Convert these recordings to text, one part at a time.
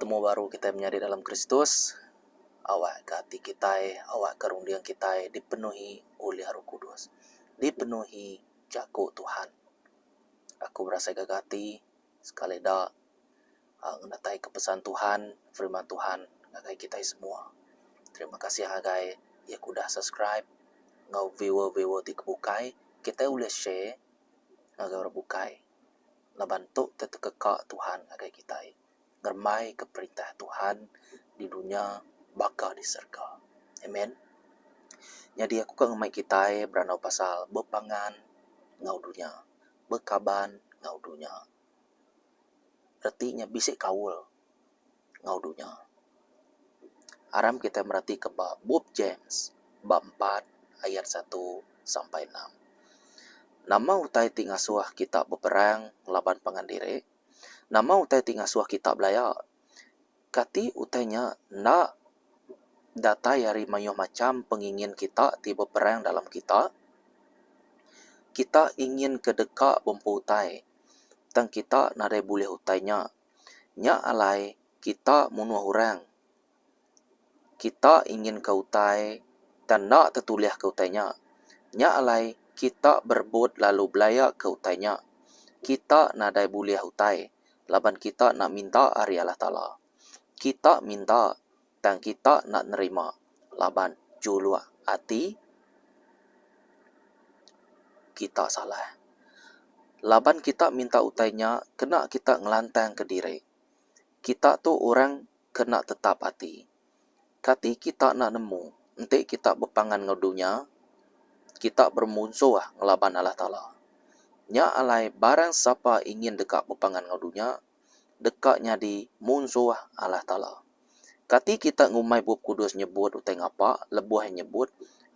Betemu baru kitai menyadi dalam Kristus. Awakka ati kitai, awakka runding kitai dipenuhi ulih Roh Kudus, dipenuhi Jaku Tuhan. Aku berasai gaga ati sekali da ngenataika pesan Tuhan, firman Tuhan ngagai kitai semua. Terima kasih ngagai iya ke udah subscribe enggau viewer-viewer ti ke bukai. Kitai ulih share ngagai orang bukai. Laban tu ti tekeka Tuhan ngagai kitai ngerembaika perintah Tuhan di dunya baka di serega. Amen. Nyadi aku ka ngemai kitai berandau pasal bepangan enggau dunya, bekaban enggau dunya. Reti nya bisi kaul enggau dunya. Aram kitai meratika ba bup James ba empat ayat satu sampai enam. Nama utai ti ngasuh kita beperang ngelaban pangan diri? Nama utai ti ngasuh kita belaya? Kati utai nya enda datai ari mayuh macham pengingin kita ti beperang dalam kita? Kita ingin ke deka bempu utai, tang kita nadai bulih utai nya. Nya alai kita munuh orang. Kita inginka utai tang enda tetulihka utai nya. Nya alai kita berebut lalu belayaka utai nya. Kita nadai bulih utai laban kita enda minta ari Allah Taala. Kita minta tang kita enda nerima laban juluk ati kita salah. Laban kita minta utai nya kena kita ngelantangka diri. Kita tu orang ke enda tetap ati. Kati kita enda nemu enti kita bepangan enggau dunya, kita beremunsuh ngelaban Allah Taala. Nya alai barang sapa ingin deka bepangan enggau dunya, deka nyadi munsuh Allah Taala. Kati kita ngumbai Bup Kudus nyebut utai ngapa lebuh iya nyebut,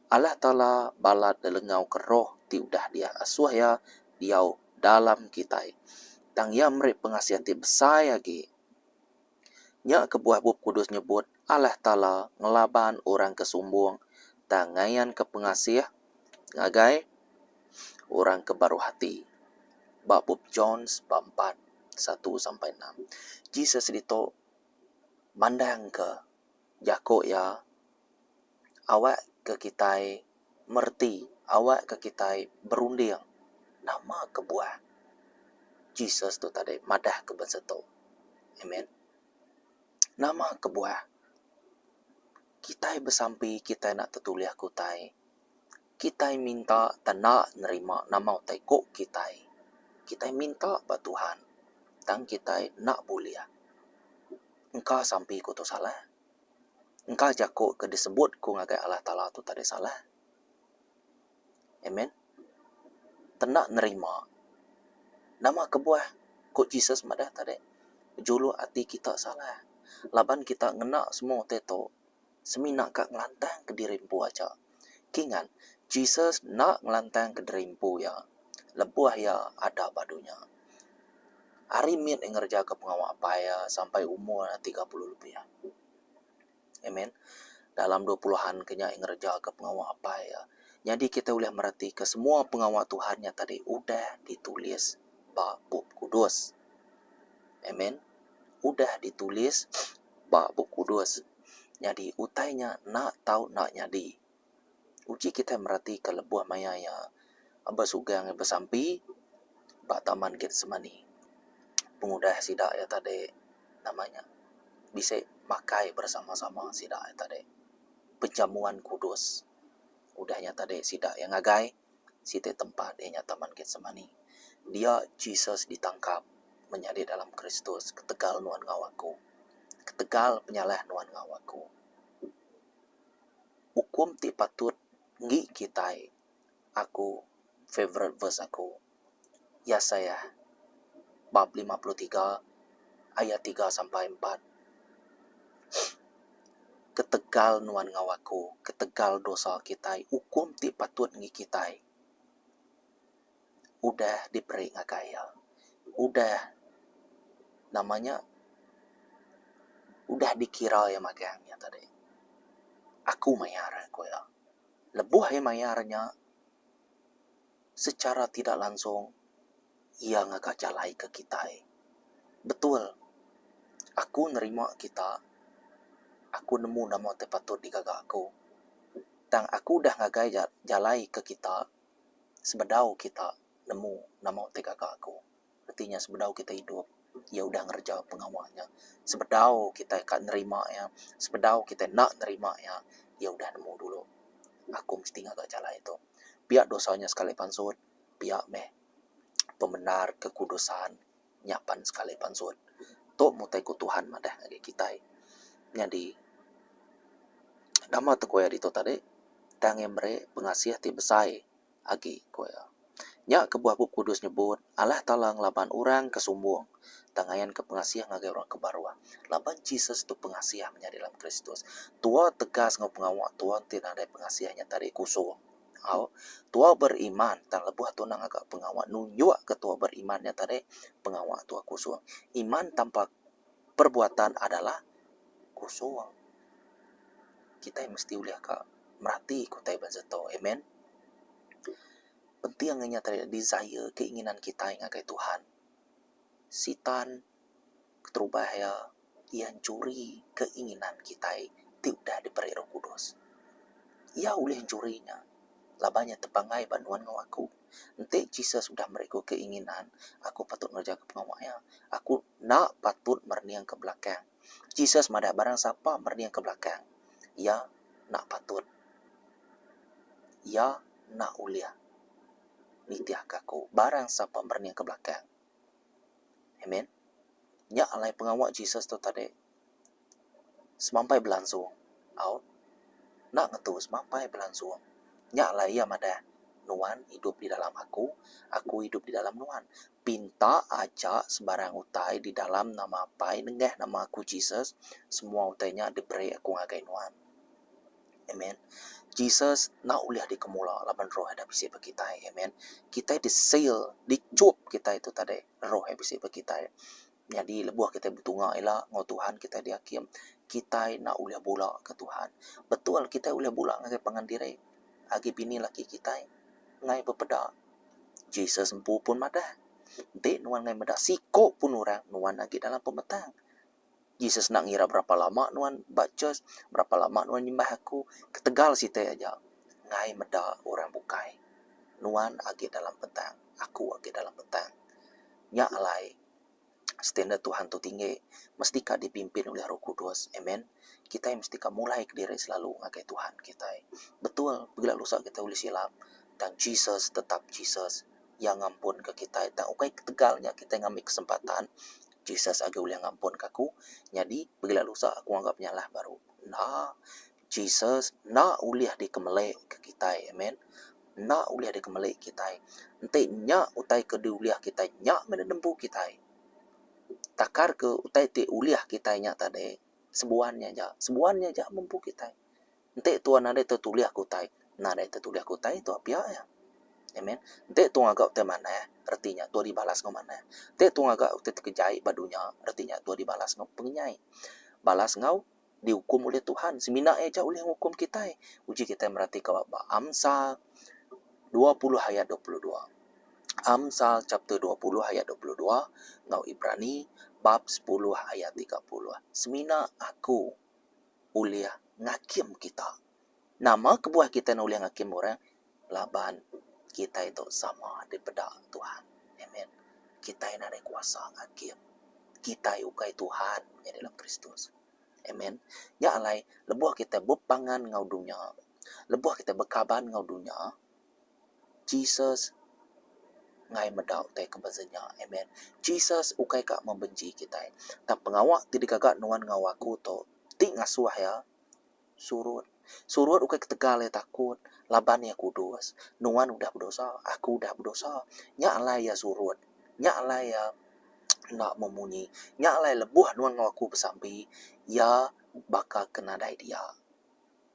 Allah Taala balat lelengauka roh ti udah diasuh Iya diau dalam kitai, tang Iya meri pengasih ti besai agi. Nya kebuah Bup Kudus nyebut, Allah Taala ngelaban orang ke sumbung tang ngayanka pengasih ngagai orang ke baruh ati. Ba Bup John ba empat satu sampai enam, Jesus ditu mandangka jaku iya awakka kitai mereti, awakka kitai berunding nama kebuah Jesus tu tadi madahka bansa tu. Amen. Nama kebuah kitai besampi kitai enda tetulihka utai. Kitai minta tanda nerima nama utai ku kitai. Kitai minta ba Tuhan tang kitai enda bulih. Engka sampi ku tu salah. Engka jaku ke disebut ku ngagai Allah Taala tu tadi salah. Amen. Tenda nerima. Nama kebuah ku Jesus madah tadi juluk ati kita salah laban kita ngena semua utai tu semina ka ngelantangka diri empu aja. Kingat, Jesus enda ngelantangka diri empu iya lebuh iya ada ba dunya. Ari mit iya ngerejaka pengawa apai iya sampai umur iya 30 lebih. Amen. Dalam dua puluhan ke nya iya ngerejaka pengawa apai iya. Nyadi kitai ulih meretika semua pengawa Tuhan nya tadi udah ditulis ba Bup Kudus. Amen. Udah ditulis ba Bup Kudus. Nyadi utai nya enda tau enda nyadi. Uji kitai meratika lebuh maya iya besugang besampi ba Taman Getsemani. Pengudah sida iya tadi nama nya bisi makai bersama-sama sida iya tadi perjamuan kudus. Udah nya tadi sida iya ngagai siti tempat iya nya Taman Getsemani. Dia Jesus ditangkap menyadi dalam Kristus ketegal nuan enggau aku. Ketegal penyalah nuan enggau aku. Ukum ti patut enggi kitai aku favourite verse aku Yesayah bab 53 ayat tiga sampai empat. Ketegal nuan enggau aku, ketegal dosa kitai, ukum ti patut enggi kitai udah diberi ngagai iya. Udah nama nya udah dikira iya magang nya tadi. Aku mayar ku iya. Lebuh iya mayar nya secara tidak langsung iya ngaga jalai ke kitai. Betul. Aku nerima kita, aku nemu nama ti patut digaga aku. Tang aku udah ngagai jalai ke kita sebedau kita nemu nama ti gaga aku. Reti nya sebedau kita idup, iya udah ngereja pengawa nya. Sebedau kitai ka nerima iya, sebedau kitai enda nerima iya, iya udah nemu dulu. Aku mesti ngaga jalai tu. Pia dosa nya sekali pansut, pia meh pemendar kekudusan nya pan sekali pansut. Tu meh utai ku Tuhan madah ngagai kitai. Nyadi nama te ku iya ditu tadi tang iya meri pengasih ti besai agi ku iya. Nya kebuah Bup Kudus nyebut Allah Taala ngelaban orang ke sumbung tang ngayanka pengasih ngagai orang ke baruh. Laban Jesus tu pengasih menyadi dalam Kristus. Tua tegas enggau pengawa tua enti nadai pengasih nya tadi kusung. Au, tua beriman tang lebuh tua enda ngaga pengawa nunjukka tua beriman nya tadi pengawa tua kusung. Iman tanpa perbuatan adalah kusung. Kitai mesti ulih ka merati ke utai bansa tu. Amen. Penting inya tadi desire keinginan kitai ngagai Tuhan. Sitan keterubah iya, iya enchuri keinginan kitai ti udah diberi Roh Kudus. Iya ulih enchuri nya laban iya tepanggai ba nuan enggau aku. Enti Jesus udah meri ku keinginan, aku patut ngereja pengawa iya. Aku enda patut merening ke belakang. Jesus madah barang sapa merening ke belakang, iya enda patut. Iya enda ulih nitihka aku barang sapa merening ke belakang. Amen. Nya alai pengawa Jesus tu tadi semampai belansung. Au. Enda ngetu semampai belansung. Nya alai iya madah, Nuan idup di dalam aku, aku idup di dalam nuan. Pinta aja sebarang utai di dalam nama Apai nengah nama aku Jesus, semua utai nya diberi aku ngagai nuan. Amen. Jesus enda ulih dikemula laban roh iya bisi ba kitai. Amen. Kitai diseal, dichup kitai tu tadi roh iya bisi ba kitai. Nyadi lebuh kitai betunga ila enggau Tuhan kitai diakim, kitai enda ulih bula ke Tuhan. Betul kitai ulih bula ngagai pangan diri agi bini laki kitai enggai bepeda. Jesus empu pun madah, enti nuan enggai meda siko pun orang nuan agi dalam pemetang. Jesus enda ngira berapa lama nuan ba church, berapa lama nuan nyembah aku, ketegal siti aja enggai meda orang bukai. Nuan agi dalam petang, aku agi dalam petang. Nya alai standard Tuhan tu tinggi mesti ka dipimpin oleh Roh Kudus. Amen. Kitai mesti ka mulai kediri selalu ngagai Tuhan kitai. Betul pegila lusa kitai ulih silap tang Jesus tetap Jesus. Iya ngampunka kitai tang ukai ketegal nya kitai ngambi kesempatan Jesus agi ulih ngampunka aku nyadi pegila lusa aku ngaga penyalah baru. Enda. Jesus enda ulih dikemelika kitai. Amen. Enda ulih dikemelika kitai. Enti nya utai ke diulih kitai nya meh dinempu kitai. Takar ke utai ti ulih kitai nya tadi sebuan nya aja. Sebuan nya aja mempu kitai. Enti tuan nadai tetulih ke utai, nadai tetulih ke utai tu pia iya. Amen. Enti tuan ngaga utai manah, reti nya tuan dibalas enggau manah. Enti tuan ngaga utai ti kejai ba dunya, reti nya tuan dibalas enggau pengenyai. Balas enggau diukum ulih Tuhan. Semina iya aja ulih ngukum kitai. Uji kitai meratika ba Amsal 20 ayat 22. Amsal chapter 20 ayat 22 enggau Ibrani bab 10 ayat 30. Semina aku ulih ngakim kita. Nama kebuah kitai enda ulih ngakim orang? Laban kitai tu sama dipeda Tuhan. Amen. Kitai nadai kuasa ngakim. Kitai ukai Tuhan nyadi dalam Kristus. Amen. Nya alai lebuh kitai bepangan enggau dunya, lebuh kitai bekaban enggau dunya, Jesus enggai meda utai ke bansa nya. Amen. Jesus ukai ka membenci kitai. Tang pengawa ti digaga nuan enggau aku tu ti ngasuh iya surut. Surut ukai ketegal iya takut laban iya kudus. Nuan udah bedosa, aku udah bedosa. Nya alai iya surut. Nya alai iya enda memunyi. Nya alai lebuh nuan enggau aku besampi, iya baka ke nadai dia.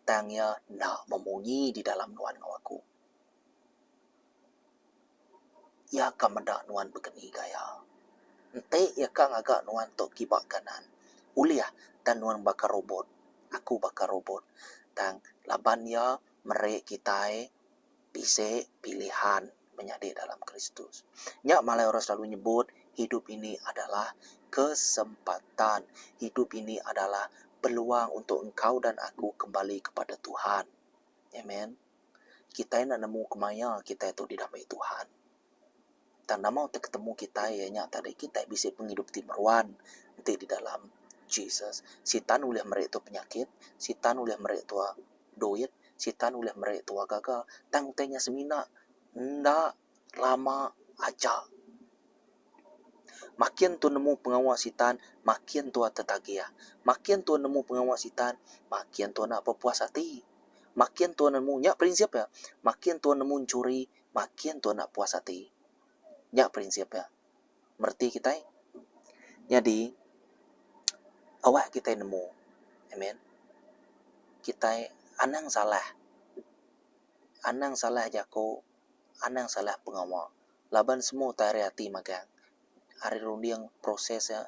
Tang iya enda memunyi di dalam nuan enggau aku. Iya ka meda nuan begeni gaya. Enti iya ka ngaga nuan tu kiba kanan, ulih tang nuan baka robot, aku baka robot. Tang laban iya meri kitai bisi pilihan menyadi dalam Kristus. Nya malai orang selalu nyebut hidup ini adalah kesempatan. Hidup ini adalah peluang untuk engkau dan aku kembali kepada Tuhan. Amen. Kitai enda nemu kemaya kitai tu didamai Tuhan. Tang nama utai ketemu kitai iya nya tadi kitai bisi pengidup ti meruan enti di dalam Jesus. Sitan ulih meri tu penyakit, sitan ulih meri tuak duit, sitan ulih meri tuak gaga tang utai nya semina enda lama aja. Makin tu nemu pengawa sitan, makin tua tetagih. Makin tua nemu pengawa sitan, makin tua enda bepuas ati. Makin tua nemu, nya prinsip iya, makin tua nemu enchuri, makin tua enda puas ati. Nya prinsip iya. Mereti kitai? Nyadi, awak kitai nemu, amen, kitai anang salah. Anang salah jaku, anang salah pengawa. Laban semua utai ari ati magang. Ari runding proses iya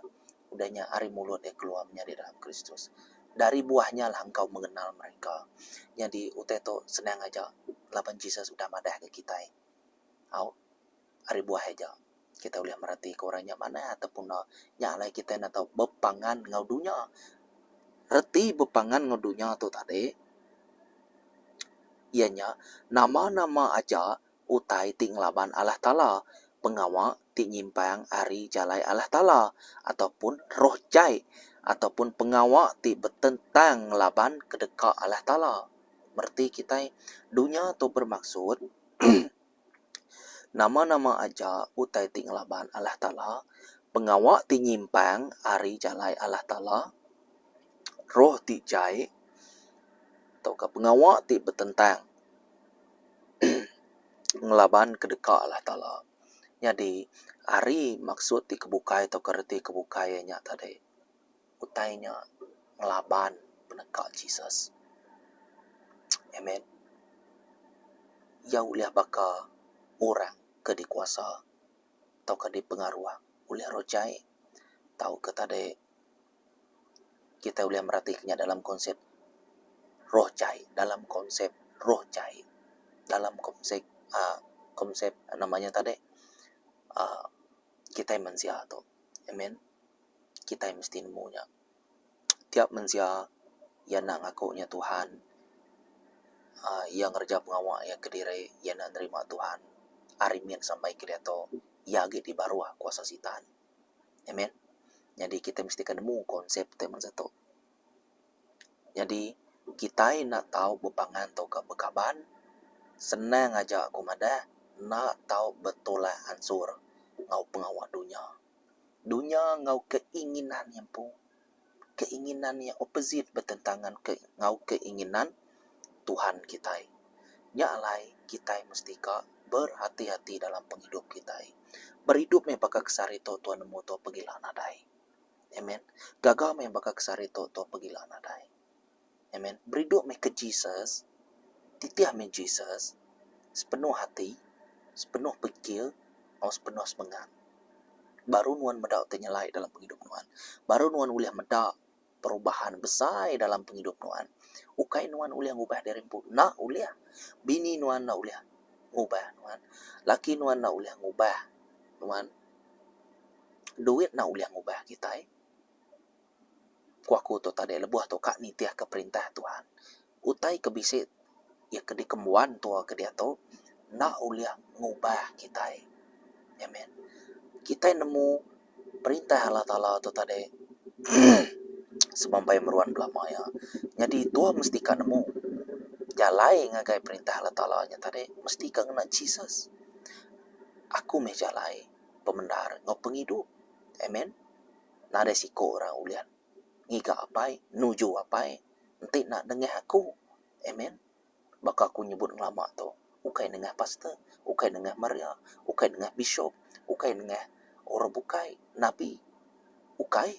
udah nya ari mulut iya keluar menyadi dalam Kristus. Dari buah nya lah engkau mengenal mereka. Nyadi utai tu senang aja laban Jesus udah madah ke kitai. Au ari buah aja kitai ulih mereti ke orang nya manah ataupun enda. Nya alai kitai enda tau bepangan enggau dunya. Reti bepangan enggau dunya tu tadi iya nya nama-nama aja utai ti ngelaban Allah Taala, pengawa ti nyimpang ari jalai Allah Taala, ataupun roh jai, ataupun pengawa ti betentang ngelaban kedeka Allah Taala. Mereti kitai, dunya tu bermaksud nama-nama aja utai ti ngelaban Allah Taala, pengawa ti nyimpang ari jalai Allah Taala, roh ti jai tauka pengawa ti betentang. Ngelaban ke deka Allah Taala. Nyadi ari maksud ti kebukai tauka reti kebukai iya nya tadi utai nya ngelaban peneka Jesus. Amen. Iya ulih baka orang ke dikuasa tauka dipengaruh ulih roh jai tauka tadi Kitai ulih meratika nya dalam konsep roh jai, dalam konsep roh jai, dalam konsep uhh konsep nama nya tadi uhh kitai mensia tu. Amen. Kitai mesti nemu nya. Tiap mensia iya enda ngaku nya Tuhan uhh iya ngereja pengawa iya kediri iya enda nerima Tuhan ari mit sampai ke diatu iya agi dibaruh kuasa sitan. Amen. Nyadi kitai mesti ka nemu konsep ti masa tu. Nyadi kitai enda tau bepangan tauka bekaban senang aja ku madah enda tau betulak ansur enggau pengawa dunya. Dunya enggau keinginan iya empu. Keinginan iya opposite betentangan ke enggau keinginan Tuhan kitai. Nya alai kitai mesti ka berhati-hati dalam pengidup kitai. Beridup meh baka ke sehari tu Tuhan nemu tu pegila nadai. Amen. Gaga meh baka ke sehari tu tu pegila nadai. Amen. Beridup meh ke Jesus, titih meh Jesus sepenuh ati, sepenuh pikir enggau sepenuh semengat. Baru nuan meda utai nyelai dalam pengidup nuan. Baru nuan ulih meda perubahan besai dalam pengidup nuan. Ukai nuan ulih ngubah diri empu. Enda ulih. Bini nuan enda ulih ngubah nuan. Laki nuan enda ulih ngubah nuan. Duit enda ulih ngubah kitai. Ku aku tu tadi lebuh tu ka nitihka perintah Tuhan. Utai ke bisi iya ke dikembuan tua ke diatu enda ulih ngubah kitai. Amen. Kitai nemu perintah Allah Taala tu tadi semampai meruan belama iya. Nyadi tua mesti ka nemu jalai ngagai perintah Allah Taala nya tadi mesti ka ngena Jesus. Aku meh jalai pemendar enggau pengidup. Amen. Nadai siko orang ulih ngiga apai, nuju apai enti enda nengah aku. Amen. Baka aku nyebut ngelama tu, ukai nengah pastor, ukai nengah maria, ukai nengah bishop, ukai nengah orang bukai, nabi. Ukai.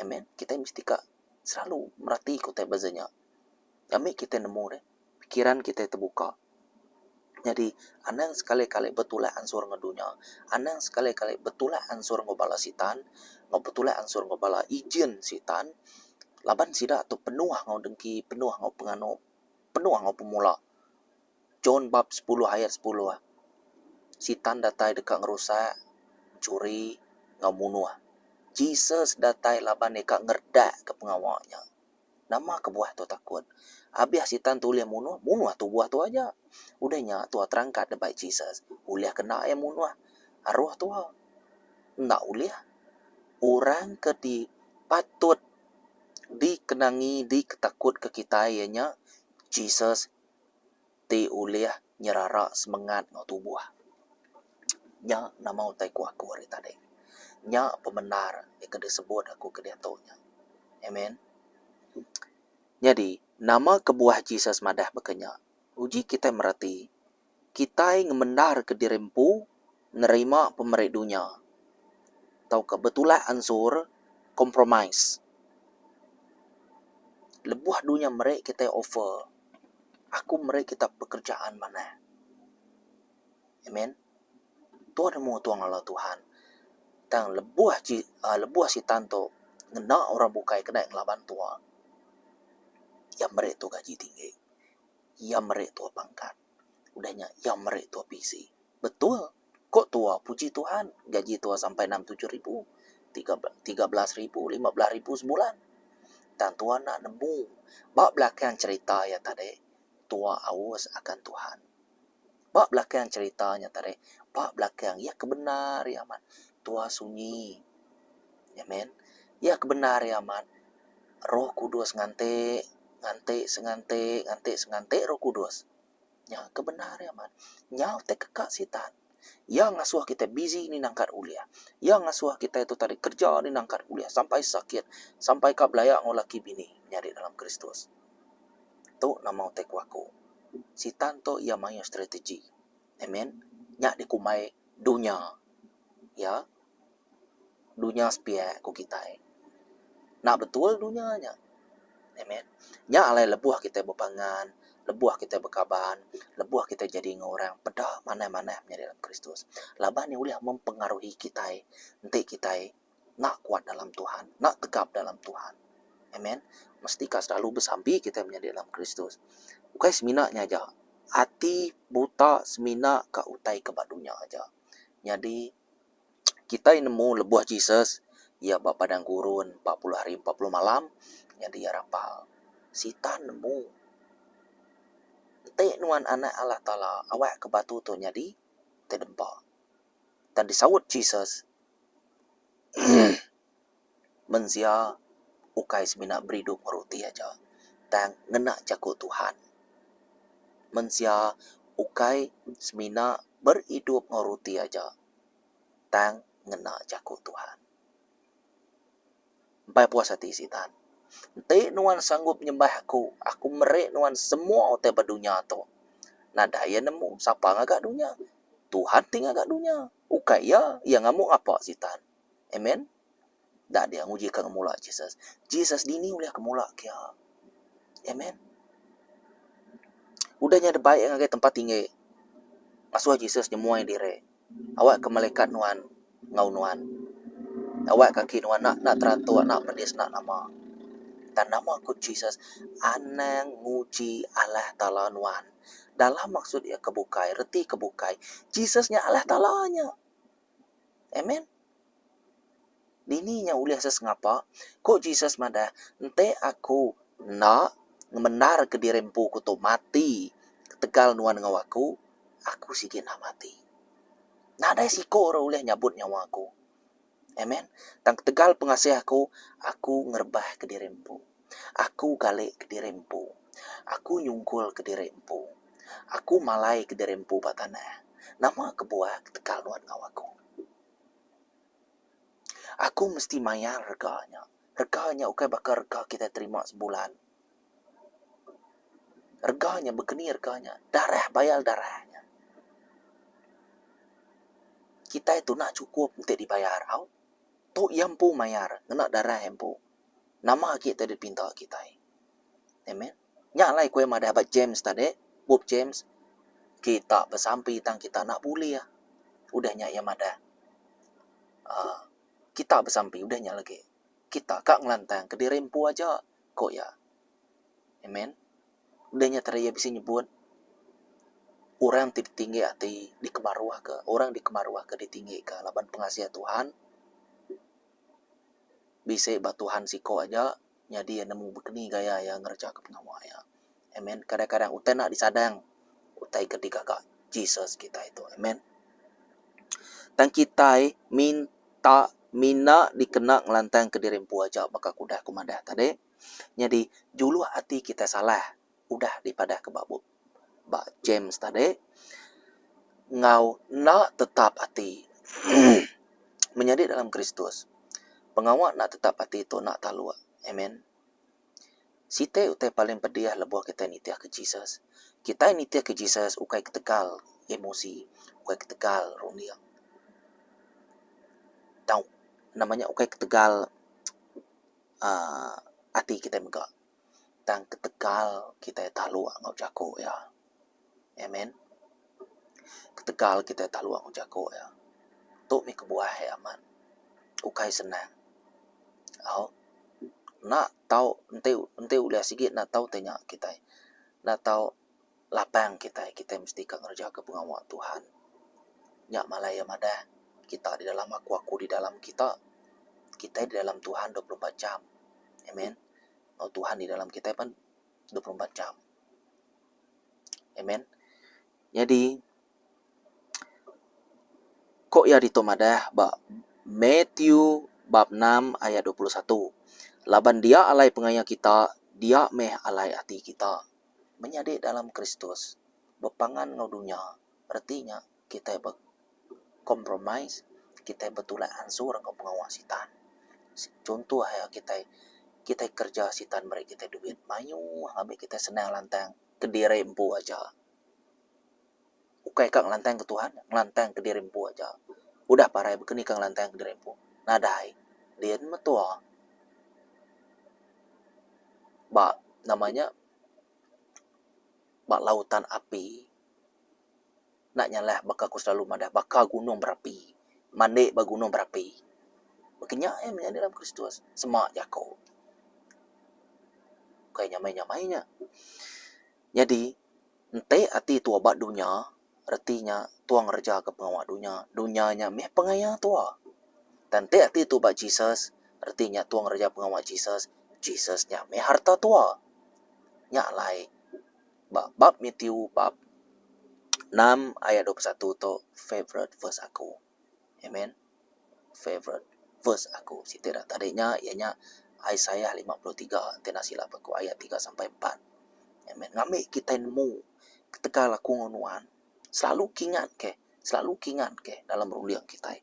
Amen. Kitai mesti ka selalu mereti ke utai beza nya. Ami kitai nemu deh. Pikiran kitai tebuka. Nyadi, anang sekali-kali betulak ansur enggau dunya. Anang sekali-kali betulak ansur enggau bala sitan, enggau betulak ansur enggau bala ejen sitan laban sida tu penuh enggau dengki, penuh enggau penganu, penuh enggau pemula. John bab sepuluh ayat sepuluh, Sitan datai deka ngerusak, enchuri enggau munuh. Jesus datai laban iya ka ngeredakka pengawa nya. Nama kebuah tu takut? Abih Sitan tu ulih munuh, munuh tubuh tu aja. Udah nya tua terangkat debai Jesus, ulih kena iya munuh aruh tua. Enda ulih. Orang ke di patut dikenangi, diketakutka kitai iya nya Jesus ti ulih nyerara semengat enggau tubuh. Nya nama utai ku aku ari tadi. Nya pemendar ke disebut aku ke diatu nya. Amen. Nyadi, nama kebuah Jesus madah baka nya? Uji kitai mereti, kitai ngemendarka diri empu nerima pemeri dunya tauka betulak ansur compromise. Lebuh dunya meri kitai offer, aku meri kita pekerjaan manah. Amen. Tuan nemu tuan ngelala Tuhan. Tang lebuh ji uhh lebuh sitan tu ngena orang bukai kena ngelaban tua, iya meri tu gaji tinggi. Iya meri tua pangkat. Udah nya iya meri tua PC. Betul. Ko tua puji Tuhan gaji tua sampai 6 7 ribu, 13 ribu, 15 ribu sebulan. Tang tua enda nemu ba belakang cherita iya tadi tua aus akan Tuhan. Ba belakang cherita nya tadi ba belakang iya ke bendar iya amat tua sunyi. Amen. Iya ke bendar iya amat Roh Kudus nganti nganti senganti nganti senganti Roh Kudus. Nya ke bendar iya amat. Nyau tai keka sitan. Iya ngasuh kitai busy ni nangkat ulih. Iya ngasuh kitai tu tadi kerja ni nangkat ulih sampai sakit sampai ka belaya enggau laki bini menyadi dalam Kristus. Tu nama utai ku aku. Sitan tu iya mayuh strategi. Amen. Nya dikumbai dunya. Ya. Dunya sepiak ku kitai. Enda betul dunya nya. Amen. Nya alai lebuh kitai bepangan, lebuh kitai bekaban, lebuh kitai jadi enggau orang peda manah-manah menyadi dalam Kristus. Laban iya ulih mempengaruhi kitai enti kitai enda kuat dalam Tuhan, enda tegap dalam Tuhan. Amen. Mesti ka selalu besampi kitai menyadi dalam Kristus. Ukai semina nya aja, ati buta semina ka utai ke ba dunya aja. Nyadi Kitai nemu lebuh Jesus iya ba padang gurun 40 hari 40 malam nyadi iya rapal. Sitan nemu enti nuan anak Allah Taala awak ke batu tu nyadi ti dempa. Tang disaut Jesus mensia ukai semina beridup enggau roti aja tang ngena jaku Tuhan. Mensia ukai semina beridup enggau roti aja. Tang ngena jaku Tuhan. Empai puas ati Sitan. Enti nuan sanggup nyembah aku, aku meri nuan semua utai ba dunya tu. Nadai iya nemu sapa ngaga dunya. Tuhan ti ngaga dunya. Ukai iya, iya ngamuk ngapa Sitan. Amen. Enda dia nguji ka ngemula Jesus. Jesus dini ulih ke mula ke iya. Amen. Udah nya dibai iya ngagai tempat tinggi. Ngasuh Jesus nyemuai diri. Awak ke malaikat nuan enggau nuan. Awak kaki nuan enda enda teratur enda pedis enda nama. Tang nama ku Jesus anang nguji Allah Taala nuan. Dalam maksud iya ke bukai reti ke bukai Jesus nya Allah Taala nya. Amen. Dini nya ulih sesengapa? Ku Jesus madah, Enti aku enda ngemendarka diri empu ku tu mati ketegal nuan enggau aku, aku sigi enda mati. Nadai siku orang ulih nyabut nyawa aku. Amen. Tang ketegal pengasih aku, aku ngerebahka diri empu. Aku galika diri empu. Aku nyungkulka diri empu. Aku malaika diri empu ba tanah. Nama kebuah ketegal nuan enggau aku? Aku mesti mayar rega nya. Rega nya ukai baka rega kitai terima sebulan. Rega nya bekeni rega nya. Darah bayar darah nya. Kitai tu enda chukup enti dibayar au. Tu iya empu mayar ngena darah iya empu. Nama agi ti dipinta kitai. Amen. Nya alai ku iya madah ba James tadi, bup James, kita besampi tang kita enda bulih. Udah nya iya madah uhh kita besampi udah nya lagi kita ka ngelantang kediri empu aja, ku iya. Amen. Udah nya tadi iya bisi nyebut orang ti tinggi ati dikemaruhka, orang dikemaruhka ditinggika laban pengasih Tuhan. Bisi ba Tuhan siko aja nyadi iya nemu bekeni gaya iya ngereja ke pengawa iya. Amen. Kadang-kadang utai enda disadang utai ke digaga Jesus kitai tu. Amen. Tang kitai minta mina dikena ngelantang ke diri empu aja baka ke udah ku madah tadi. Nyadi juluk ati kitai salah udah dipadah ke ba bup ba James tadi enggau enda tetap ati menyadi dalam Kristus. Pengawa enda tetap ati tu enda taluk. Amen. Siti utai paling pedih lebuh kitai nitihka Jesus. Kitai nitihka Jesus ukai ketegal emosi, ukai ketegal runding. Tau nama nya ukai ketegal uhh ati kitai mega. Tang ketegal kitai taluk enggau jaku iya. Amen. Ketegal kitai taluk enggau jaku iya. Tu mih kebuah iya amat. Ukai senang. Au. Enda tau enti enti ulih sigi enda tau ti nya kitai. Enda tau lapang kitai, kitai mesti ka ngereja ka pengawa Tuhan. Nya malai iya madah kita di dalam aku, aku di dalam kita. Kitai di dalam Tuhan 24 jam. Amen. Enggau Tuhan di dalam kitai pan 24 jam. Amen. Nyadi ko iya ditu madah ba Matthew bab 6 ayat 21. Laban dia alai pengaya kita, dia meh alai ati kita. Menyadi dalam Kristus, bepangan enggau dunya, reti nya kitai be compromise kitai betulak ansur enggau pengawa sitan. Chunto iya kitai, kitai kereja sitan meri kitai duit mayuh ngambi kitai senang lantang kediri empu aja. Ukai ka ngelantang ke Tuhan, ngelantang kediri empu aja. Udah parai baka ni ka ngelantang kediri empu. Nadai. Din metua. Ba nama nya ba lautan api. Enda nyalah baka ku selalu madah baka gunung berapi. Mandi ba gunung berapi. Baka nya eh menyadi dalam Kristus sema jaku. Ukai nyamai nyamai nya. Nyadi enti ati tua ba dunya reti nya tua ngereja ka pengawa dunya. Dunya nya mih pengaya tua. Tang enti ati tua ba Jesus reti nya tua ngereja pengawa Jesus, Jesus nya mih harta tua. Nya alai. Ba bab Matthew bab enam ayat 21 tu favourite verse aku. Amen. Favourite verse aku. Siti da tadi nya iya nya Isaiah 53 enti enda silap aku ayat 3 sampai 4. Amen. Ngambi kitai nemu ketegal aku enggau nuan selalu kingat ke, selalu kingat ke dalam runding kitai.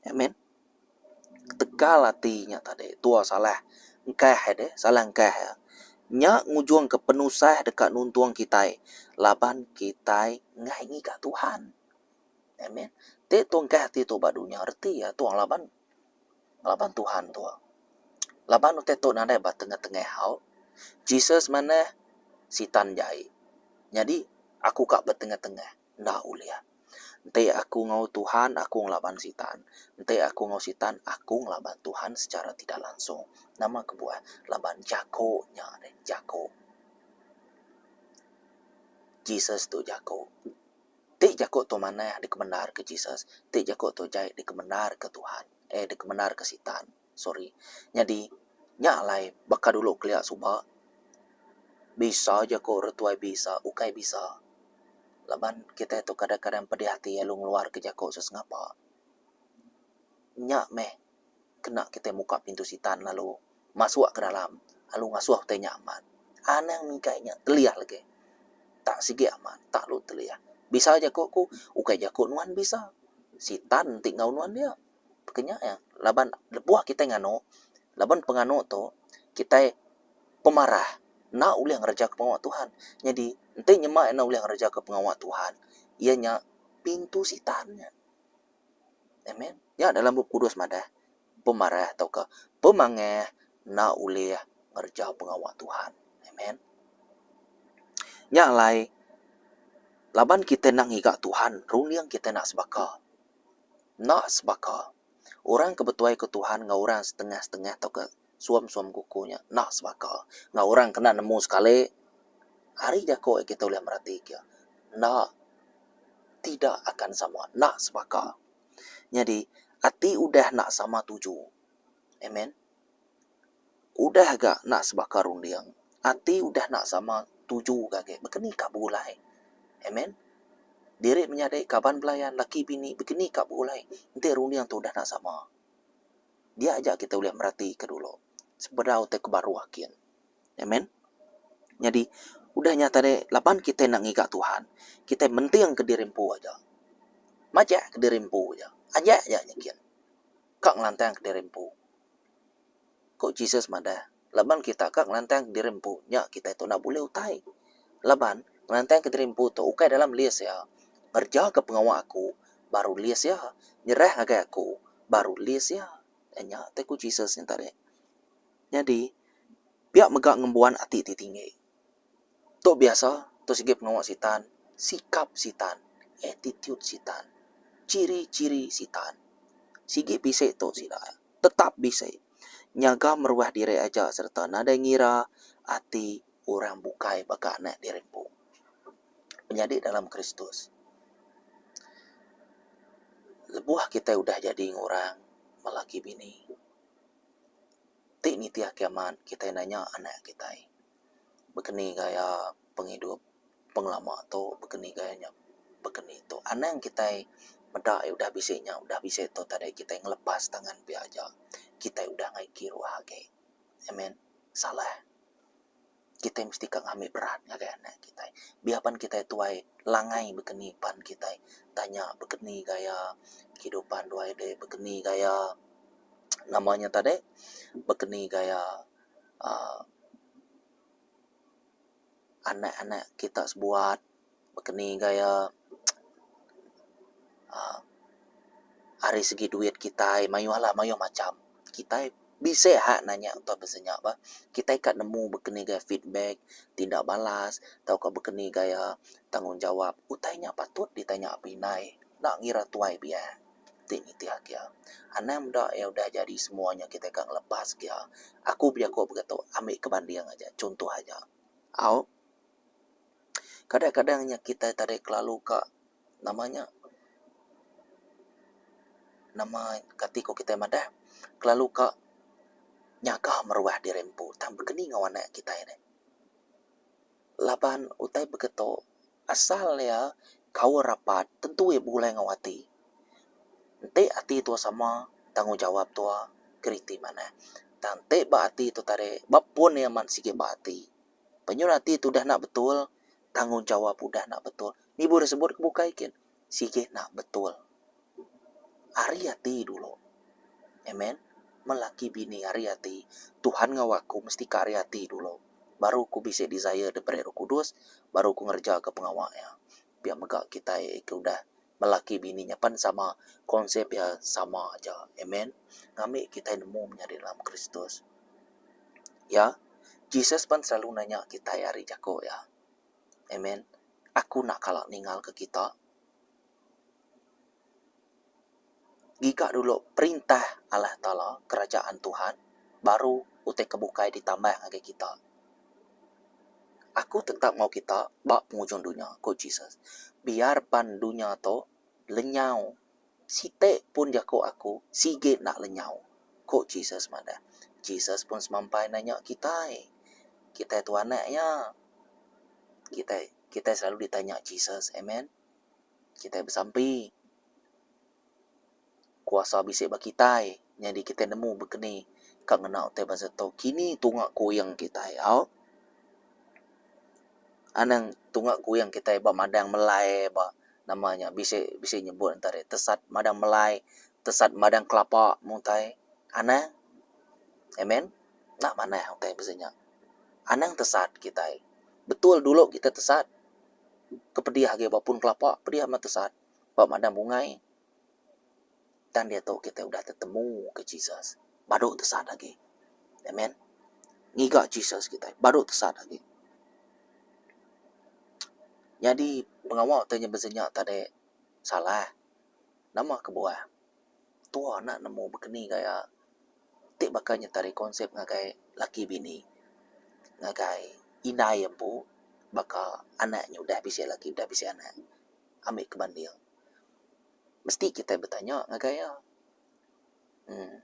Amen. Ketegal ati nya tadi tua salah engkah deh salah engkah iya. Nya ngujung ke penusah deka nuntung kitai laban kitai enggai ngiga Tuhan. Amen. Ti tu engkah ati tu ba dunya reti iya tu laban laban Tuhan tu. Laban utai tu nadai ba tengah-tengah au. Jesus manah sitan jai. Nyadi aku ka betengah-tengah. Enda ulih. Enti aku enggau Tuhan, aku ngelaban Sitan. Enti aku enggau Sitan, aku ngelaban Tuhan secara tidak langsung. Nama kebuah? Laban jaku nya deh, jaku. Jesus tu jaku. Ti jaku tu manah dikemendarka Jesus, ti jaku tu jai dikemendarka Tuhan, eh dikemendarka Sitan. Sorry. Nyadi, nya alai baka dulu kelia suba, bisa jaku orang tuai bisa, ukai bisa. Laban kitai tu kadang-kadang pedih ati lalu ngeluarka jaku sesengapa. Nya meh kena kitai muka pintu sitan lalu masuk ke dalam lalu ngasuh utai nya amat. Anang mingkai nya telih lagi. Tak sigi amat, tak lu telih. Bisa jaku ku, ukai jaku nuan bisa. Sitan ti enggau nuan dia. Peka nya iya laban lebuh kitai nganu laban penganu tu kitai pemarah enda ulih ngereja ke pengawa Tuhan. Nyadi enti nyema enda ulih ngereja ke pengawa Tuhan iya nya pintu sitan nya. Amen. Nya dalam bup kudus madah pemarah tauka pemangah enda ulih ngereja pengawa Tuhan. Amen. Nya alai laban kitai enda ngiga Tuhan runding kitai enda sebaka. Enda sebaka. Orang ke betuaika Tuhan enggau orang setengah-setengah tauka suam-suam kuku nya enda sebaka. Enggau orang ke enda nemu sekali, ari jaku kita ulih meratika enda tidak akan sama, enda sebaka. Nyadi, ati udah enda sama tuju. Amen. Udah ga enda sebaka runding, ati udah enda sama tuju ga agi baka ni ka begulai. Amen. Diri menyadi kaban belayan laki bini baka ni ka begulai enti runding tu udah enda sama. Dia aja kitai ulih meratika dulu sebedau tai ke baruh kin. Amen. Nyadi udah nya tadi laban kitai enda ngiga Tuhan, kitai menting ke diri empu aja. Majak ke diri empu aja. Ajak aja nya kin. Ka ngelantang ke diri empu. Ku Jesus madah, laban kita ka ngelantang ke diri empu nya kitai tu enda bulih utai. Laban ngelantang ke diri empu tu ukai dalam list iya. Ngereja ke pengawa aku baru list iya. Nyerah ngagai aku baru list iya. Nya tai ku Jesus nya tadi. Nyadi, pia mega ngembuan ati ti tinggi. Tu biasa, tu sigi pengawa sitan, sikap sitan, attitude sitan, ciri-ciri sitan. Sigi bisi tu sida, tetap bisi. Nyaga meruah diri aja sereta nadai ngira ati orang bukai baka anak diri empu. Menyadi dalam Kristus. Lebuh kitai udah jadi ngurang melaki bini. Ti nitih kiamat kitai nanya anak kitai bekeni gaya pengidup pengelama tu bekeni gaya nya bekeni tu anang kitai meda iya udah bisi nya udah bisi tu tadi kitai ngelepas tangan pia aja kitai udah ngaih kiruh agi. Amen. Salah. Kitai mesti ka ngambi berat ngagai anak kitai. Biar pan kitai tuai langai bekeni pan kitai tanya bekeni gaya kehidupan duai deh bekeni gaya nama nya tadi bekeni gaya uhh anak anak kita sebuat Bekeni gaya uhh ari segi duit kitai mayuh lah mayuh macam. Kitai bisi hak nanya utai pasal nya bah. Kitai ka nemu bekeni gaya feedback tindak balas tauka bekeni gaya tanggungjawab utai nya patut ditanya apai indai enda ngira tuai biak ti nitih iya. Anang meda iya udah jadi semua nya kitai ka ngelepas iya. Aku bejaku begitu ambi ke banding aja chuntoh aja. Au. Kadang-kadang nya kitai tadi kelalu ka nama nya nama kati ku kitai madah kelalu ka nyaga meruah diri empu tang bekeni enggau anak kitai deh. Laban utai begitu asal iya kaul rapat tentu iya begulai enggau ati. Enti ati tuwa sama tanggungjawab tuwa keriti manah. Tang enti ba ati tu tadi ba pun iya amat sigi ba ati. Penyun ati tu udah enda betul, tanggungjawab udah enda betul. Nibuh disebut ke bukai kin, sigi enda betul. Ari ati dulu. Amen. Melaki bini ari ati, Tuhan enggau aku mesti ka ari ati dulu. Baru ku bisi desire diberi Roh Kudus, baru ku ngereja ke pengawa iya. Pia mega kitai ke udah Melaki bini nya pan sama konsep iya sama aja. Amen. Ngambi kitai nemu menyadi dalam Kristus. Ya, Jesus pan selalu nanya kitai ari jaku iya. Amen. Aku enda kala ninggalka kita. Giga dulu perintah Allah Taala, kerajaan Tuhan, baru utai ke bukai ditambah ngagai kita. Aku tetap enggau kita ba pengujung dunya, ku Jesus. Biar pan dunya tu lenyau, siti pun jaku aku sigi enda lenyau, ku Jesus madah. Jesus pun semampai nanya kitai. Kitai tu anak iya. Kitai kitai selalu ditanya Jesus. Amen. Kitai besampi. Kuasa bisi ba kitai nyadi kitai nemu bekeni ka ngena utai bansa tu kini tunga kuing kitai au. Anang tunga kuing kitai ba madang melai ba nama nya bisi bisi nyebut enta deh tesat madang melai tesat madang kelapa mung utai anang. Amen. Enda manah utai bansa nya. Anang tesat kitai. Betul dulu kitai tesat ke pedih agi ba pun kelapa pedih amat tesat. Ba madang bungai, tang diatu kitai udah tetemu ke Jesus, badu tesat agi. Amen. Ngiga Jesus kitai, badu tesat agi. Nyadi pengawa ti nyebut nya tadi salah. Nama kebuah? Tua enda nemu bekeni gaya ti baka nya tadi konsep ngagai laki bini ngagai indai empu baka anak nya udah bisi laki udah bisi anak. Ambi ke banding. Mesti kitai betanya ngagai iya. Uhh.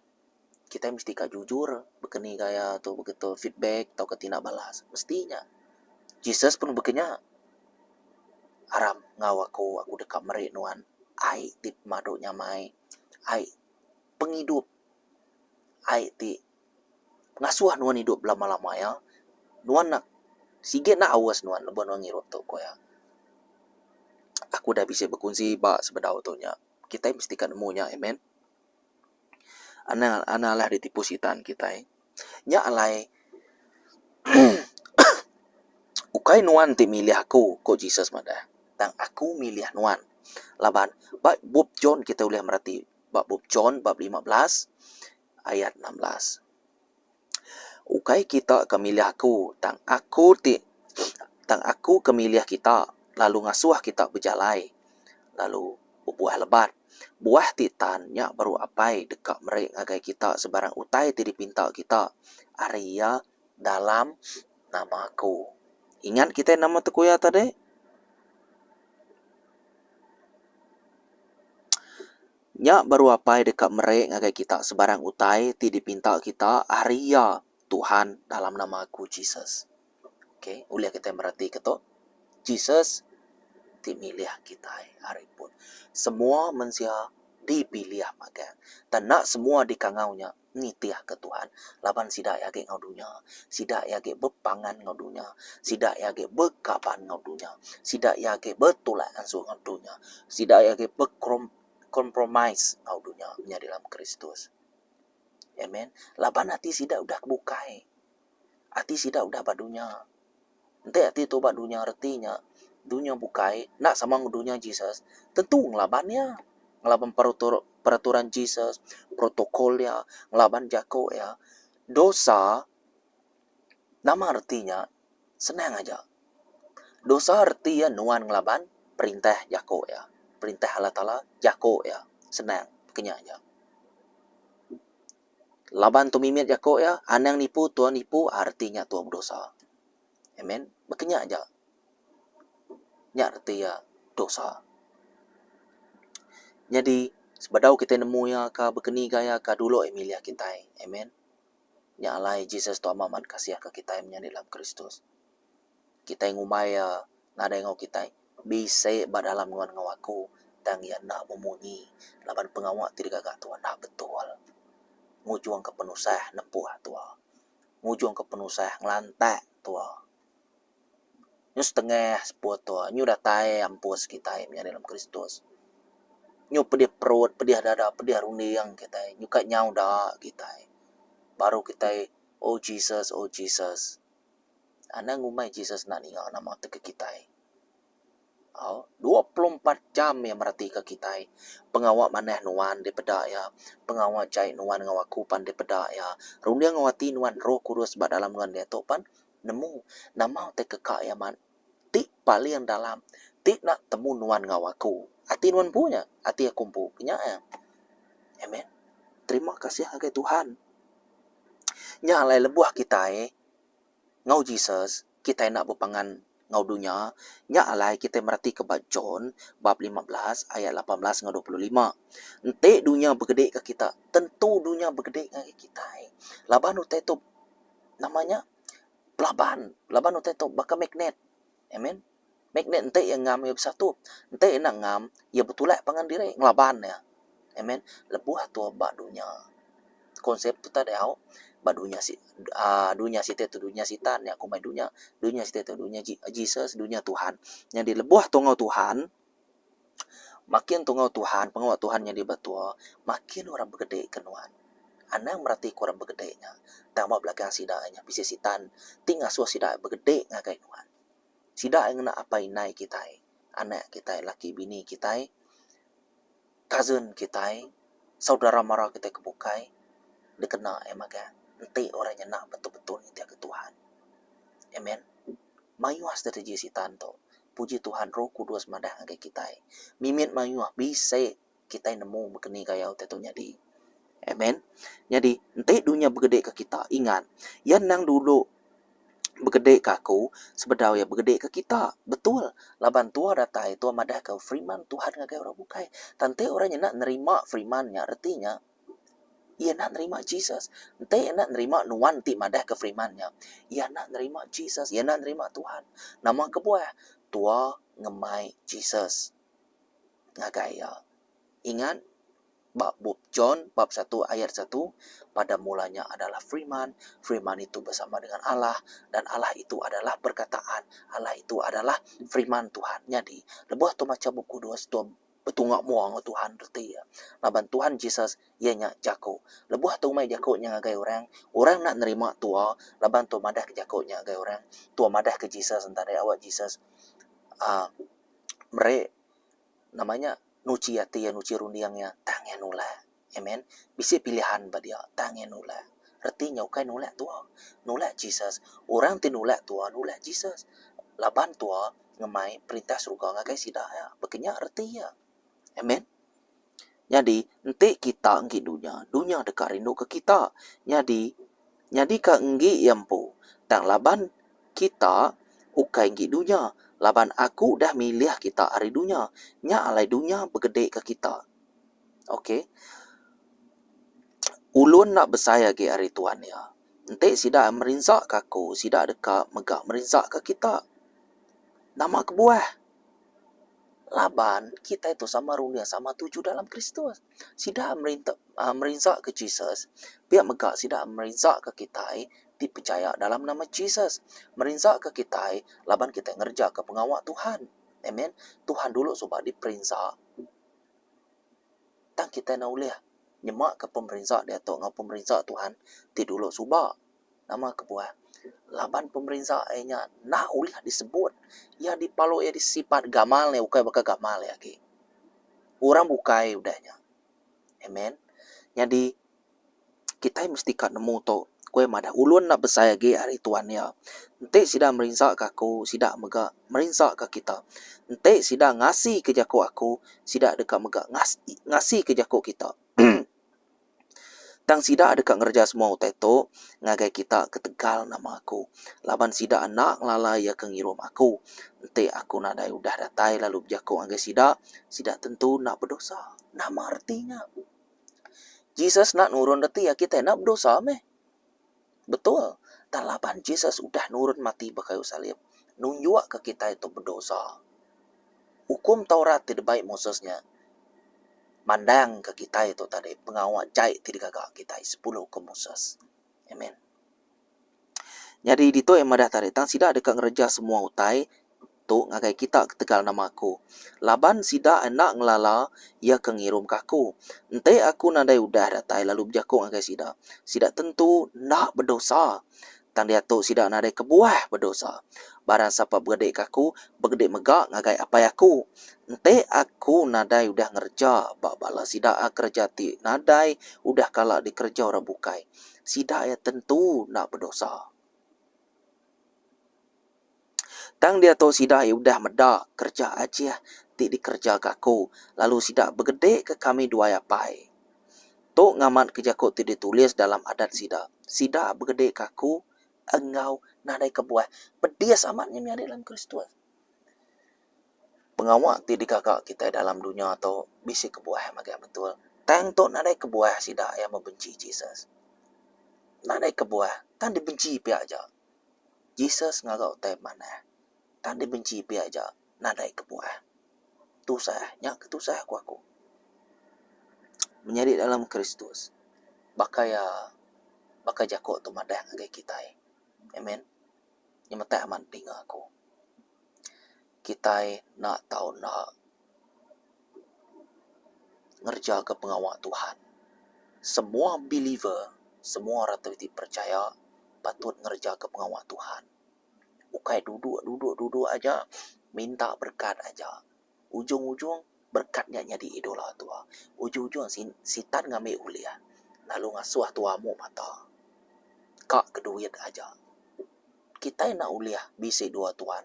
Kitai mesti ka jujur baka ni gaya tu begitu feedback tauka tindak balas mesti nya. Jesus pun baka nya aram enggau aku, aku deka meri nuan ai ti pemadu nyamai, ai pengidup, ai ti ngasuh nuan idup belama-lama iya. Nuan nak sigi enda aus nuan lebuh nuan ngirup tu ku iya. Aku udah bisi bekunsi ba sebedau tu nya. Kitai mesti ka nemu nya amen. Anang anang alah ditipu sitan kitai. Nya alai ukai nuan ti milih aku, ku Jesus madah, tang aku milih nuan. Laban ba bup John kitai ulih mereti ba bup John bab 15 ayat 16. Ukai kita ke milih aku, tang aku ti tang aku ke milih kita lalu ngasuh kita bejalai lalu bebuah lebat. Buah ti tan nya baru Apai deka meri ngagai kita sebarang utai ti dipinta kita ari Iya dalam nama aku. Ingat kitai nama tekuya tadi? Nya baru Apai deka meri ngagai kita sebarang utai ti dipinta kita ari Iya, Tuhan, dalam nama aku, Jesus. Okay, ulih kitai meratika tu, Jesus ti milih kitai ari pun. Semua mensia dipilih magang. Tang enda semua dikangau nya nitihka Tuhan laban sida iya agi enggau dunya, sida iya agi bepangan enggau dunya, sida iya agi bekaban enggau dunya, sida iya agi betulak ansu enggau dunya, sida iya agi bekompromise enggau dunya nyadi dalam Kristus. Amen. Laban ati sida udah kebukai. Ati sida udah ba dunya. Enti ati tu ba dunya reti nya dunya bukai enda sama enggau dunya Jesus tentu ngelaban iya. Ngelaban peraturan Jesus, protokol iya, ngelaban jaku iya. Dosa nama reti nya senang aja. Dosa reti iya nuan ngelaban perintah jaku iya, perintah Allah Taala jaku iya senang ke nya aja. Laban tu mimit jaku iya, anang nipu tua nipu reti nya tua bedosa. Amen. Baka nya aja. Nya reti iya dosa. Nyadi sebedau kitai nemu iya ka baka ni gaya ka dulu iya milih kitai. Amen. Nya alai Jesus tu amat amat kasih ka kitai menyadi dalam Kristus. Kitai ngumbai iya nadai enggau kitai bisi ba dalam nuan enggau aku tang iya enda memunyi laban pengawa ti digaga tuan enda betul ngujungka penusah nempuh tua ngujungka penusah ngelantak tua. Nyu setengah seput tua nyu datai ampus kitai menyadi dalam Kristus. Nyu pedih perut pedih dada pedih runding kitai nyuka nyau da kitai baru kitai oh Jesus oh Jesus. Anang ngumbai Jesus enda ninga nama ti ke kitai. Au, 24 jam iya meratika kitai. Pengawa manah nuan dipeda iya, pengawa jai nuan enggau aku pan dipeda iya. Runding enggau ati nuan Roh Kudus ba dalam nuan diatu pan nemu nama utai ke ka iya man ti paling dalam ti enda temu nuan enggau aku. Ati nuan empu nya, ati aku empu. Nya iya. Amen. Terima kasih ngagai Tuhan. Nya alai lebuh kitai enggau Jesus, kitai enda bepangan enggau dunya. Nya alai kitai meratika ba John bab 15 ayat 18 enggau 25. Enti dunya begedika kita, tentu dunya begedi ngagai kitai. Laban utai tu nama nya pelaban, laban utai tu baka magnet. Amen. Magnet enti iya ngam iya besatup. Enti iya enda ngam, iya betulak pangan diri ngelaban iya. Amen. Lebuh tua ba dunya. Konsep tu tadi au ba dunya si aaa dunya siti tu dunya sitan nya ku mai dunya, dunya siti tu dunya Jesus, dunya Tuhan. Nyadi lebuh tu enggau Tuhan, makin tu enggau Tuhan, pengawa Tuhan nyadi ba tua, makin orang begedi ke nuan. Anang mereti ke orang begedi nya. Tang ba belakang sida nya bisi sitan ti ngasuh sida begedi ngagai nuan. Sida ngena apai indai kitai, anak kitai, laki bini kitai, cousin kitai, saudara mara kitai ke bukai dikena iya magang enti orang nyena betul-betul nitihka Tuhan. Amen. Mayuh strategi sitan tu. Puji Tuhan Roh Kudus madah ngagai kitai. Mimit mayuh bisi kitai nemu baka ni gaya utai tu nyadi. Amen. Nyadi, enti dunya begedika kita, ingat, iya endang dulu begedika aku sebedau iya begedika kita. Betul, laban tua datai tua madahka firman Tuhan ngagai orang bukai. Tang enti orang nya enda nerima firman nya, reti nya. Iya enda nerima Jesus. Enti iya enda nerima nuan ti madahka firman nya, iya enda nerima Jesus, iya enda nerima Tuhan. Nama kebuah? Tua ngemai Jesus ngagai iya. Ingat, ba bup John bab satu ayat satu, pada mulanya adalah firman, firman itu bersama dengan Allah dan Allah itu adalah perkataan, Allah itu adalah firman Tuhan. Nyadi, lebuh tu macha Bup Kudus, tu betunga mua enggau Tuhan reti iya. Laban Tuhan Jesus iya nya Jaku. Lebuh tu mai jaku nya ngagai orang, orang enda nerima tua laban tua madahka jaku nya ngagai orang. Tua madahka Jesus enta deh awak Jesus uhh meri nama nya nuchi ati iya nuchi runding iya tang iya nulak. Amen. Bisi pilihan ba dia tang iya nulak. Reti nya ukai nulak tua. Nulak Jesus. Orang ti nulak tua nulak Jesus. Laban tua ngemai perintah serega ngagai sida iya. Baka nya reti iya. Amen. Nyadi enti kita enggi dunya, dunya deka rinduka kita. Nyadi nyadika enggi iya empu. Tang laban kita ukai enggi dunya, laban aku udah milih kita ari dunya, nya alai dunya begedika kita. Ok. Ulun enda besai agi ari tuan iya. Enti sida merinsaka aku, sida deka mega merinsaka kita. Nama kebuah? Laban kitai tu sama runding sama tuju dalam Kristus. Sida merinsaka Jesus, pia mega sida merinsaka kitai ti pechaya dalam nama Jesus. Merinsaka kitai laban kitai ngerejaka pengawa Tuhan. Amen. Tuhan dulu suba diperinsa. Tang kitai enda ulih nyemaka pemerinsa diatu enggau pemerinsa Tuhan ti dulu suba. Nama kebuah? Laban pemerinsa iya nya enda ulih disebut. Iya dipalu iya disipat gamal iya ukai baka gamal iya agi. Orang bukai udah nya. Amen. Nyadi Kitai mesti ka nemu tu, ku iya madah ulun enda besai agi ari tuan iya. Enti sida merinsaka aku, sida mega merinsaka kita. Enti sida ngasika jaku aku, sida deka mega ngasika jaku kita. Tang sida deka ngereja semua utai tu ngagai kita ketegal nama aku, laban sida enda ngelala iya ke ngirum aku. Enti aku nadai udah datai lalu bejaku ngagai sida, sida tentu enda bedosa. Nama reti nya? Jesus enda nurun reti iya kitai enda bedosa meh. Betul. Tang laban Jesus udah nurun mati ba kayu salib, nunjukka kitai tu bedosa. Ukum Taurat ti dibai Moses nya mandangka kitai tu tadi pengawa jai ti digaga kitai sepuluh ukum Moses. Amen. Nyadi ditu iya madah tadi tang sida deka ngereja semua utai tu ngagai kita ketegal nama aku, laban sida enda ngelala iya ke ngirumka aku. Enti aku nadai udah datai lalu bejaku ngagai sida, sida tentu enda bedosa. Tang diatu sida nadai kebuah bedosa. Barang sapa begedika aku, begedi mega ngagai Apai aku. Enti aku nadai udah ngereja ba bala sida kereja ti nadai udah kala dikereja orang bukai, sida iya tentu enda bedosa. Tang diatu sida iya udah meda kereja ajih ti dikerejaka aku, lalu sida begedika kami duai apai. Tu ngamatka jaku ti ditulis dalam Adat sida, Sida begedika aku enggau nadai kebuah. Pedis amat nya menyadi dalam Kristus. Pengawa ti digaga kitai dalam dunya tu bisi kebuah mega betul. Tang tu nadai kebuah sida iya mebenci Jesus. Nadai kebuah, tang dibenci pia aja. Jesus ngaga utai manah. Tang dibenci pia aja nadai kebuah. Tusah nya ke tusah ku aku. Menyadi dalam Kristus baka iya baka jaku tu madah ngagai kitai. Amen. Nyemetak amat dinga aku. Kitai enda tau enda ngerejaka pengawa Tuhan. Semua believer, semua orang ti percaya patut ngerejaka pengawa Tuhan. Ukai duduk duduk duduk aja minta berekat aja. Ujung-ujung berekat nya nyadi idola tua. Ujung-ujung sitan ngambi ulih lalu ngasuh tua amu mata. Ka ke duit aja. Kitai enda ulih bisi dua tuan.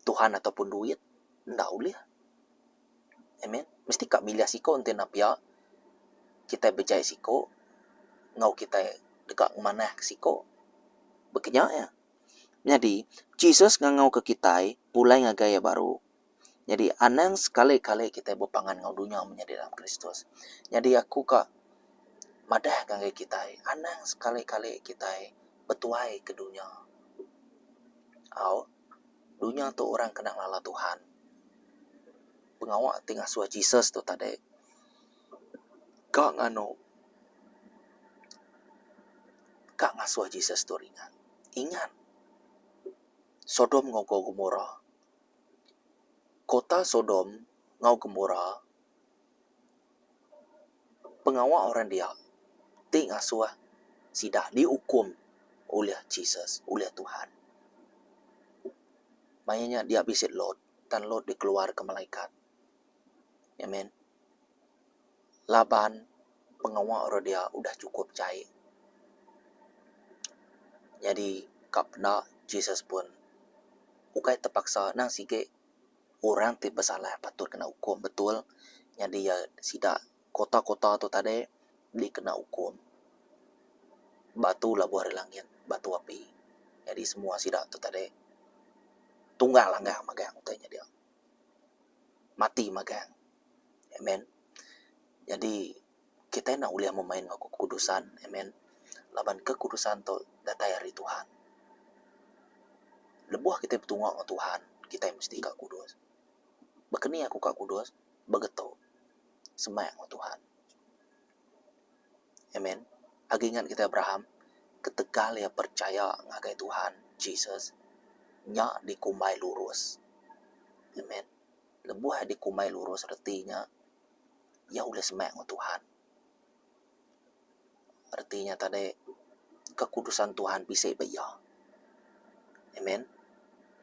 Tuhan ataupun duit enda ulih. Amen. Mesti ka milih siko enti enda pia kitai bejai siko enggau kitai deka ngemanah ke siko. Baka nya iya. Nyadi Jesus ngangau ke kitai pulai ngagai iya baru. Nyadi anang sekali-kali kitai bepangan enggau dunya menyadi dalam Kristus. Nyadi aku ka. Madah ngagai kitai anang sekali-kali kitai betuai ke dunya. Au, dunya tu orang kena ngelala Tuhan. Pengawa ti ngasuh Jesus tu tadi ka nganu ka ngasuh Jesus tu ringat. Ingat Sodom enggau Gomorrah. Kota Sodom enggau Gomorrah Pengawa orang dia ti ngasuh sida diukum ulih Jesus, ulih Tuhan. Maya nya dia bisi Lot, tang Lot dikeluarka malaikat. Amen. Laban pengawa orang dia udah chukup jai. Nyadi ka peda Jesus pun ukai tepaksa nang sigi. Orang ti besalah patut kena ukum betul nyadi iya sida kota-kota tu tadi dikena ukum. Batu labuh ari langit, batu api. Nyadi semua sida tu tadi tunggang langgang magang utai nya dia. Mati magang. Amen. Nyadi kitai enda ulih memain enggau kekudusan. Amen. Laban kekudusan tu datai ari Tuhan. Lebuh kitai betunga enggau Tuhan, kitai mesti ka kudus. Baka ni aku ka kudus? Begetu semak enggau Tuhan. Amen. Agi ingat kitai Abraham, ketegal iya percaya ngagai Tuhan Jesus, nya dikumbai lurus. Amen. Lebuh iya dikumbai lurus reti nya iya ulih semak enggau Tuhan. Reti nya tadi kekudusan Tuhan bisi ba iya. Amen.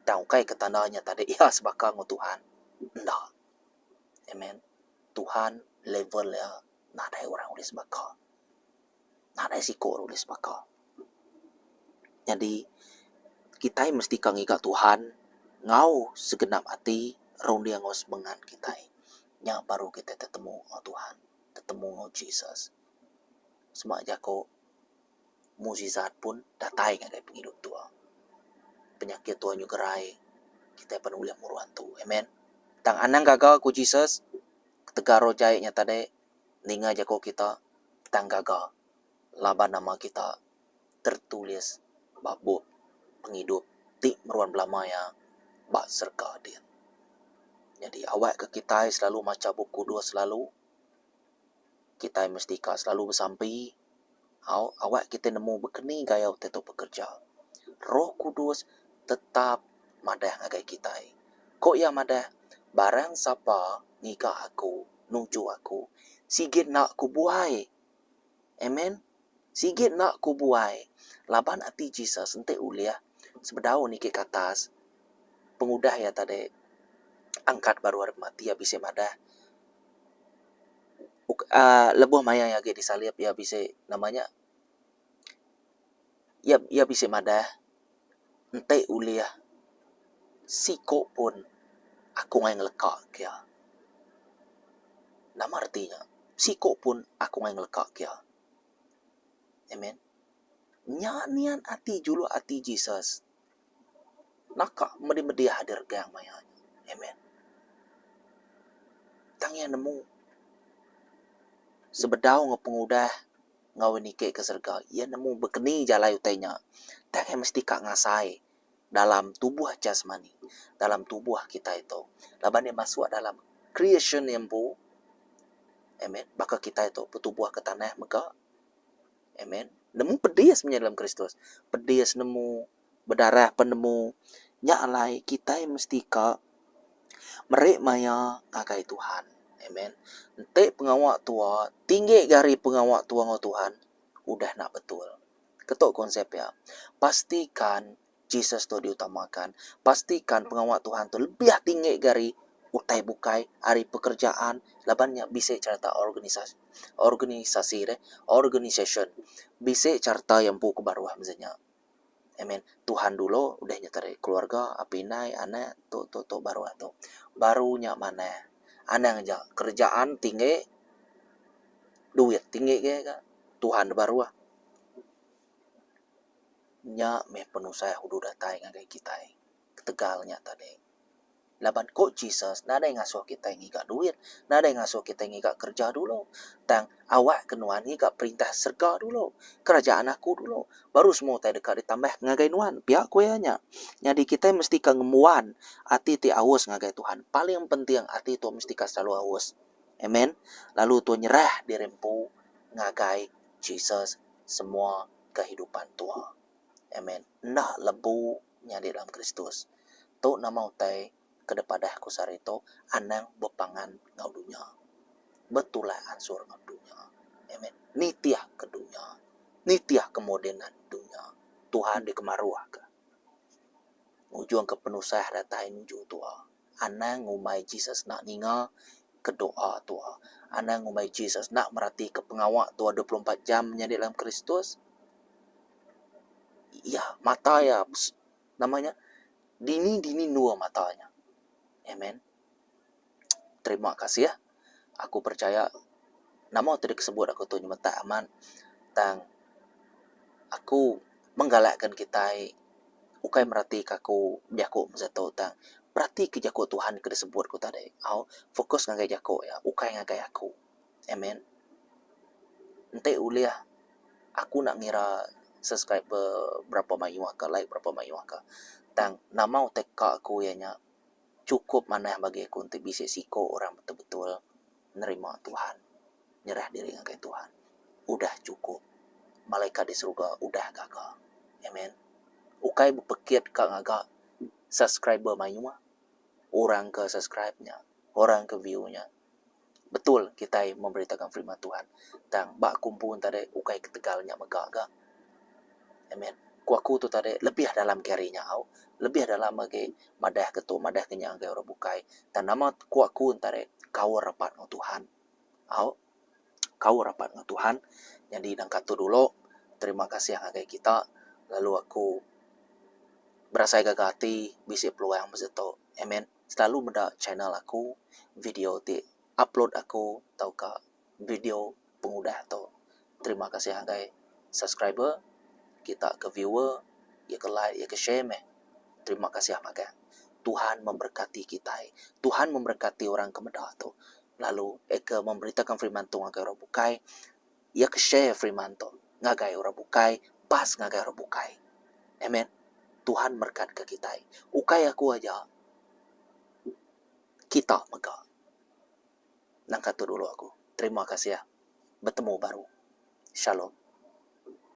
Tang ukai ke tanda nya tadi iya sebaka enggau Tuhan. Enda. Amen. Tuhan level iya nadai orang ulih sebaka. Nadai siku orang ulih sebaka. Nyadi kitai mesti ka ngiga Tuhan enggau segenap ati runding enggau semengat kitai. Nya baru kitai tetemu enggau Tuhan. Tetemu enggau Jesus. Sema jaku mukjizat pun datai ngagai pengidup tua. Penyakit tua nyu gerai kitai pan ulih muru antu. Amen. Tang anang gaga ku Jesus ketegal roh jai nya tadi ninga jaku kita tang gaga laban nama kita tertulis ba bup pengidup ti meruan belama iya ba serega din. Nyadi awak ke kitai selalu macha bup kudus selalu kitai mesti ka selalu besampi au awak kitai nemu bekeni gaya utai tu bekerja. Roh kudus tetap madah ngagai kitai. Ku iya madah barang sapa ngiga aku nuju aku sigi enda ku buai. Amen. Sigi enda ku buai laban ati Jesus enti ulih sebedau niki ke atas pengudah iya tadi angkat baru ari pemati iya bisi madah uhh lebuh maya iya agi disalib iya bisi nama nya iya iya bisi madah enti ulih siku pun aku ngai ngeleka ke iya. Nama reti nya siku pun aku ngai ngeleka ke iya. Amen. Nya niat ati juluk ati Jesus. Naka medih-medih adi regang maya nya. Amen. Tang iya nemu sebedau enggau pengudah enggau niki ke serega, iya nemu bekeni jalai utai nya. Tang iya mesti ka ngasai dalam tubuh jasmani, dalam tubuh kitai tu. Laban iya masuk dalam creation iya empu. Amen. Baka kitai tu betubuh ke tanah mega. Amen. Nemu pedis menya dalam Kristus. Pedis nemu, bedarah pen nemu. Nya alai kitai mesti ka meri maya ngagai Tuhan. Amen. Enti pengawa tua tinggi ga ari pengawa tua enggau Tuhan, udah enda betul. Ketu konsep iya. Pastikan Jesus tu diutamakan. Pastikan pengawa Tuhan tu lebih tinggi ga ari utai bukai, ari pekerjaan laban nya bisi cherita organisasi organisasi deh, organisation. Bisi cherita iya empu ke baruh mesti nya. Amen. Tuhan dulu udah nya tadi keluarga, apai indai, anak tu tu tu baruh tu. Baru nya manah. Anang aja kerjaan tinggi duit tinggi ga Tuhan da baruh. Nya meh penusah udu datai ngagai kitai ketegal nya tadi. Laban ku Jesus nadai ngasuh kitai ngiga duit, nadai ngasuh kitai ngiga kereja dulu. Tang awakka nuan ngiga perintah serega dulu, kerajaan aku dulu, baru semua utai deka ditambah ngagai nuan, pia ku iya nya. Nyadi kitai mesti ka ngembuan ati ti aus ngagai Tuhan. Paling penting ati tu mesti ka selalu aus. Amen. Lalu tu nyerah diri empu ngagai Jesus semua kehidupan tua. Amen. Enda lebu nyadi dalam Kristus. Tu nama utai ke dipadah ku sehari tu, anang bepangan enggau dunya. Betulak ansur enggau dunya. Amen. Nitih ke dunya. Nitih ke modenan dunya. Tuhan dikemaruhka. Ngujungka penusah datai nuju tua. Anang ngumbai Jesus enda ninga ke doa tua. Anang ngumbai Jesus enda meratika pengawa tua 24 jam nyadi dalam Kristus. Iya, mata iya nama nya dini-dini endur mata nya. Amen. Terima kasih. Aku percaya nama ti disebut aku tu nyemetak amat tang aku menggalakkan kitai ukai meratika aku bejaku masa tu tang peratika jaku Tuhan ke disebut ku tadi. Au fokus ngagai jaku iya ukai ngagai aku. Amen. Enti ulih aku enda ngira subscriber berapa mayuh ka like berapa mayuh ka tang nama utai ka aku iya nya chukup manah bagi aku enti bisi siko orang betul-betul nerima Tuhan nyerah diri ngagai Tuhan udah chukup malaikat di seruga udah gaga. Amen. Ukai bepekit ka ngaga subscriber mayuh orang ke subscribe nya orang ke view nya. Betul kitai memberitakan firman Tuhan tang ba aku empu tadi ukai ketegal nya mega ga. Amen. Ku aku tu tadi lebih dalam ke ari nya au. Lebih dalam agi madah ke tu madah ke nya ngagai orang bukai. Tang nama ku aku tadi kaul rapat enggau Tuhan. Au. Kaul rapat enggau Tuhan. Nyadi nangka tu dulu terima kasih ngagai kita lalu aku berasai gaga ati bisi peluang mesti tu. Amen. Selalu meda channel aku video ti upload aku tauka video pengudah tu. Terima kasih ngagai subscriber kita ke viewer iya ke like iya ke share meh. Terima kasih magang. Tuhan memberkati kitai. Tuhan memberkati orang ke meda tu lalu ke memberitakan firman tu ngagai orang bukai. Iya ke share firman tu ngagai orang bukai, pas ngagai orang bukai. Amen. Tuhan merekatka kitai. Ukai aku aja, kita mega. Nangka tu dulu aku. Terima kasih. Betemu baru. Shalom.